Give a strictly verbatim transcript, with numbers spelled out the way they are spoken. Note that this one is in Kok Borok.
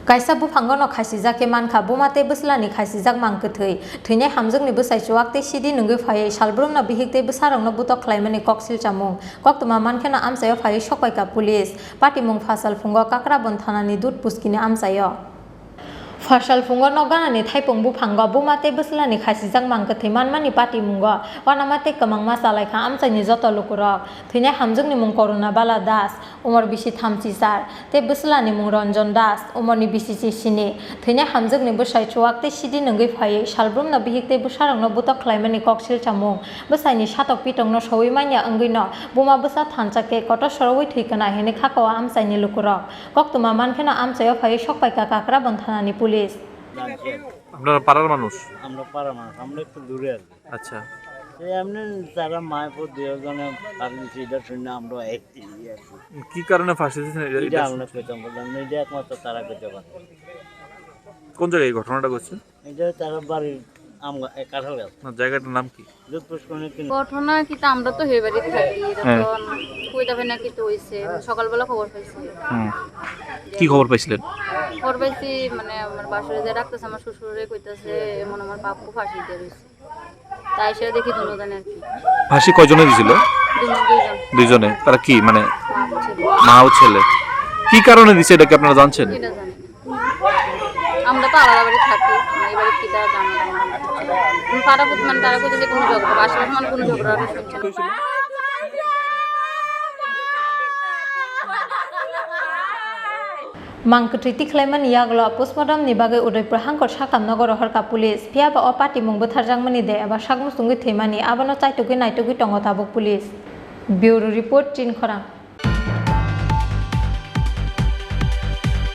Kaisa buphango no khasijak khe mankha buma tei bwslani khasijak mang kwthwi. Thwinai hamjwkni bwsai chuwak tei sidi nungwi phaiwi salbrumno bihik tei bwsarokno butok khlaimani koksil chamung. Koktwma mankheno amchaio phaiwi sokpaikha police. Patimung phasal phungo Kakrabon thanani Dudh Puskini amchaio. Phasal phungo nokganani thaipung buphango buma tei bwslani khasijak mang kwthwi manmani patimungo uanama tei kwmangma chalaikha amchaini joto lukurok. Thwinai hamjwkni mung Koruna Bala Das, umor bisi thamchi char, tei bwslani mung Ranjan Das, umorni bisi chi sini. Thwinai hamjwkni bwsai chuwak tei sidi nungwi phaiwi salbrumno bihik tei bwsarokno butok khlaimani koksil chamung. Bwsaini satok pitokno sowi manya wngwino buma bwsa thansa khe kotor sorowi thwi kana hinwi khakao amchaini lukurok. Koktwma mankheno amchaio phaiwi sokpaikha Kakrabon thanani police. আপনারা পাড়ার মানুষ? আমরা পাড়ার মানুষ, আমরা একটু দূরে আর কি। আচ্ছা। এই এমনি তারা মায় পুত দুজনে ফাঁসি দিছে, এটা শুনে আমরা এই, এই আর কি। কি কারণে ফাঁসি দিয়েছেন এটা, এটা এটা আমরা কইতাম পারলাম না, এটা একমাত্র তারা কইতে পারে। কোন জায়গায় এই ঘটনাটা ঘটছে? এটা তারা বাড়ির আম গা-, এ, কাঁঠাল গাছ। না, জায়গাটার নাম কি? দুধ পুষ্করিণী কিন- ঘটনা কি তা আমরা তো হে বাড়ি থাকি, হ্যাঁ। তখন কইতা পাই না কি তো হইছে, সকালবেলা খবর পাইছি। হুম। কি খবর পাইছিলেন? খবর পাইছি, মানে, আমার বাসায় যে ডাকতেছে, আমার শ্বশুরে কইতাছে, এমন আমার বাপকে ফাঁসি দিয়ে দিছে। তাই এসে দেখি দুজনে আর কি। ফাঁসি কয়জনে দিছিল? দুজন, দুইজন। দুইজনে। তারা কি, মানে, মা ও ছেলে। মা ও ছেলে? কি কারণে দিছে, এটা কি আপনারা জানছেন? এটা জানি না। আমরা তো আলাদা বাড়ি থাকি, মানে, এই বাড়ির কি তারা জানে না। আমি পাড়া প্রতি-, মানে, তারা কইতেছে কোনো ঝগড়া, আশেপাশে মানে কোনো ঝগড়া আমি শুনছি না। Mang kwthwi tikhlaimani yagulo postmortem ni bagwi Udaipur hangkor sakam nogo rohorkha police, phiya ba o patimung bwtharjakmani de eba sak muchungwi thwimani abono chaitugwi naitugwi tongo tabuk police. Bureau report, Chinkhorang.